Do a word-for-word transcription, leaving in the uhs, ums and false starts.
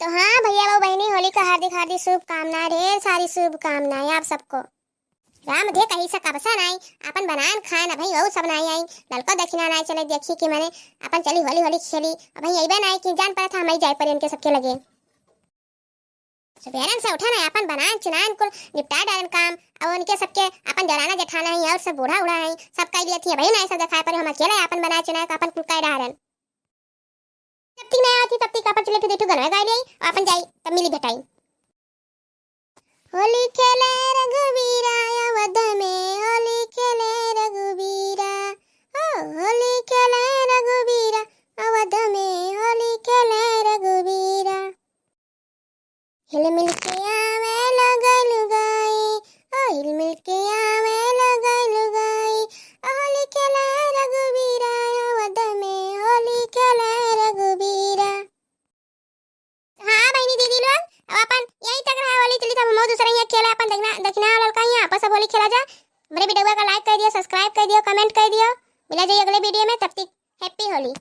तो हाँ भइया, बहू, बहिनी, होली का हार्दिक, हार्दिक शुभकामनाएं, ढेर सारी शुभकामनाएं आप सबको। राम धे कहीं से कब से नाई, आपन बनान खान, अबहीं वहू सब नाई आई, ललको दखिना नाई चले, देखी कि मने आपन चली होली, होली खेली, अबहीं अइबे नाई कि जान पड़त है, हम ही जाए पड़े इनके सबके लगे। सबेरन से उठन है, आपन बनान चुनान कुल निपटा डालन काम, अब उनके सबके आपन जराना जेठाना है और सब बूढ़ा उड़ा है, सब कह दिया थी, अबहीं नाई सब देखाए पड़े, हम अकेले आपन बनाए चुनाए का आपन कुल कह डालन। जब तक नहीं आती तब तक आपन चले फिर देखो गनवा गाय ले आई, और आपन जाई तब मिली भेटाई। होली खेले रघुबीरा अवध में, होली खेले रघुबीरा, ओ होली खेले रघुबीरा, अवध में होली खेले रघुबीरा। हिल मिल के आवे लगे लुगाई, ओ हिल मिल के आवे लगे लुगाई, ओ होली खेले रघुबीरा, अवध में होली खेले रघुबीरा। हाँ बहिनी दीदी लोग, अब आपन यहीं तक रहा होली, चली तब हम दूसरा यहाँ खेले आपन दखिना, दखिना ललका यहाँ आपस सब होली खेला जा। मेरे वीडियो का like कर दियो, subscribe कर दियो, comment कर दियो। मिला जाइए अगले वीडियो में, तब तक happy होली।